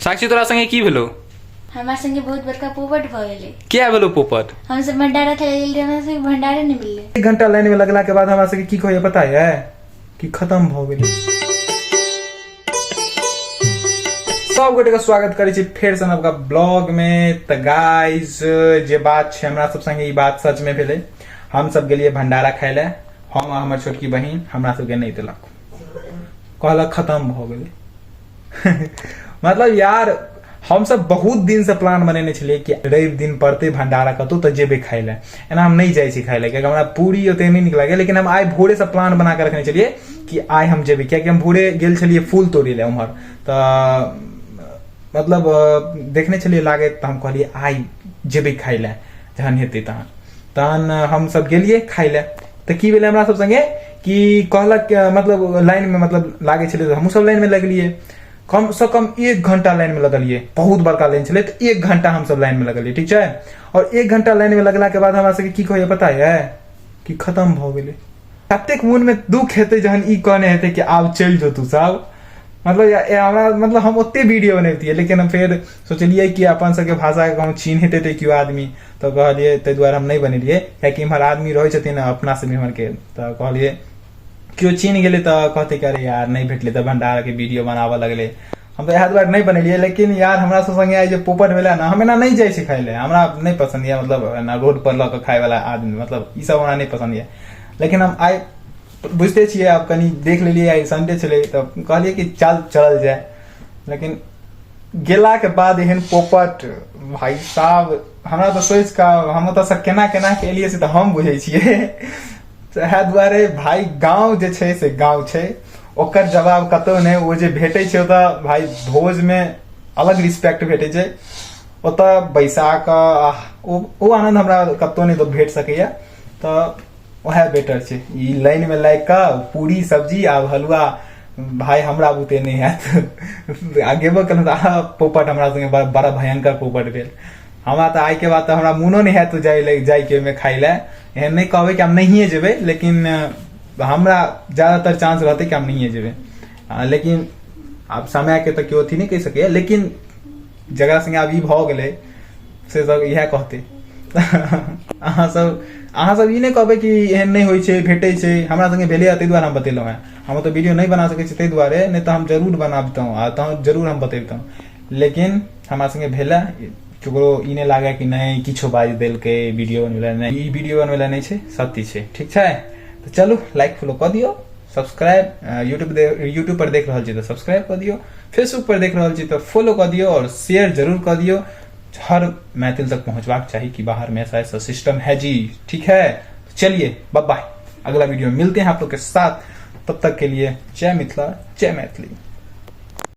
साक्षी तोरा संगे की भेलो? हमरा संगे बहुत बड़का पोपट भऽ गेलै। किया भेलो पोपट? हम सब भंडारा खाय गेल रहियै, हमरा सबके भंडारे नहि मिललै। एक घंटा लाइन में लगला के बाद हमरा सबके की कहैया पता है कि खत्म भऽ गेलै। सब गोटे के स्वागत करै छी फेर से नवका ब्लॉग में। तऽ गाइस जे बात छै हमरा सब संगे ई बात सच में भेलै। हम सब गेलियै भंडारा खाय लए, हम आ हमर छोटकी बहिन, हमरा सबके नहि देलक, कहलक खत्म भऽ गेलै। मतलब यार हम सब बहुत दिन से प्लान बनेने छलियै कि रवि दिन पड़तै भंडारा कतौ तऽ जेबै खाय लए। एना हम नहि जाइ छी खाय लए कियाकि हमरा पूरी ओते नहि नीक लागैए, लेकिन हम आइ भोरे से प्लान बना कऽ रखने छलियै कि आइ हम जेबै, कियाकि हम भोरे गेल छलियै फूल तोड़ै लए उम्हर, तऽ मतलब देखने छलियै लागैत, तऽ हम कहलियै आइ जेबै खाय लए जहन हेतै तहन। तहन हम सब गेलियै खाय लए, तऽ की भेलै हमरा सब संगे कि कहलक मतलब लाइन में मतलब लागै छलै, तऽ हमहूँ सब लाइन में लगलियै। कम से कम 1 घंटा लाइन में लगलियै, बहुत बड़का लाइन छलै, तऽ 1 घंटा हम सब लाइन में लगलियै, ठीक छै। और 1 घंटा लाइन में लगला के बाद हमरा सबके की कहैया पता है कि खत्म भऽ गेलै। कतेक मोन में दुख हेतै जहन ई कहने हेतै कि आब चलि जो तू सब, मतलब हमरा मतलब हम ओते वीडियो बनैतियै, लेकिन हम फेर सोचलियै कि अपन सबके भाषा के कहूँ छीन हेतै तऽ केओ आदमी, तऽ कहलियै ताहि दुआरे हम नहि बनेलियै, कियाकि इम्हर आदमी रहै छथिन अपना सब इम्हरके, तऽ कहलियै केओ चिन्ह गेलै तऽ कहतै कि अरे यार नहि भेटलै तऽ भण्डाराके वीडियो बनाबऽ लगलै। हम तऽ इएह दुआरे नहि बनेलियै। लेकिन यार हमरा सब संगे आइ जे पोपट भेलै ने, हम एना नहि जाइ छी खाय लए, हमरा नहि पसन्द यऽ, मतलब एना रोड पर लऽ कऽ खायवला आदमी, मतलब ई सब हमरा नहि पसन्द यऽ। लेकिन हम आइ बुझिते छियै, आब कनि देख लेलियै, आइ संडे छलै तऽ कहलियै कि चल चलल जाय। लेकिन गेलाके बाद एहन पोपट भाई साहब, हमरा तऽ सोचि कऽ हम ओतऽसँ केना केना के एलियै से तऽ हम बुझै छियै। तऽ इएह दुआरे भाई गाँव जे छै से गाँव छै, ओकर जवाब कतहु नहि। ओ जे भेटै छै ओतऽ भाई भोजमे अलग रिस्पेक्ट भेटै छै, ओतऽ बैसा कऽ ओ आनन्द हमरा कतहु नहि तऽ भेट सकैए, तऽ वएह बेटर छै। ई लाइनमे लागि कऽ पूरी सब्जी आ हलुआ भाई हमरा बुते नहि हैत। आ गेबो केलहुँ तऽ आहा पोपट हमरा संगे बड़ा भयंकर पोपट भेल। हमरा तऽ आइके बाद तऽ हमरा मोनो नहि हैत जाय लए, जायके ओहिमे खाय लए। एहन नहि कहबै कि हम नहिए जेबै, लेकिन हमरा ज्यादातर चांस रहतै कि हम नहिए जेबै। लेकिन आब समयके तऽ केओ अथी नहि कहि सकैए, लेकिन जकरा संगे आब ई भऽ गेलै से सब इएह कहतै। अहाँ सब ई नहि कहबै कि एहन नहि होइ छै, भेटै छै। हमरा संगे भेलैए ताहि दुआरे हम बतेलहुँ हेँ। हम ओतऽ वीडियो नहि बना सकै छी ताहि दुआरे, नहि तऽ हम जरूर बनाबितहुँ आ तहन जरूर हम बतैबतहुँ। लेकिन हमरा संगे भेलै, ककरो ई नहि लागै कि नहि किछो बाजि देलकै वीडियो बनबै लए, नहि, ई वीडियो बनबै लए नहि छै, सत्य छै, ठीक छै। तऽ चलू लाइक फॉलो कऽ दियौ, सब्सक्राइब यूट्यूब पर देख रहल छी तऽ सब्सक्राइब कऽ दियौ, फेसबुक पर देख रहल छी तऽ फॉलो कऽ दियौ और शेयर जरूर कऽ दियौ। हर मैथिल तक पहुंचबाक चाही कि बाहर में ऐसा ऐसा सिस्टम है जी, ठीक है। चलिए बाय बाय, अगला वीडियो में मिलते हैं आप लोग के साथ, तब तक के लिए जय मिथिला जय मैथिली।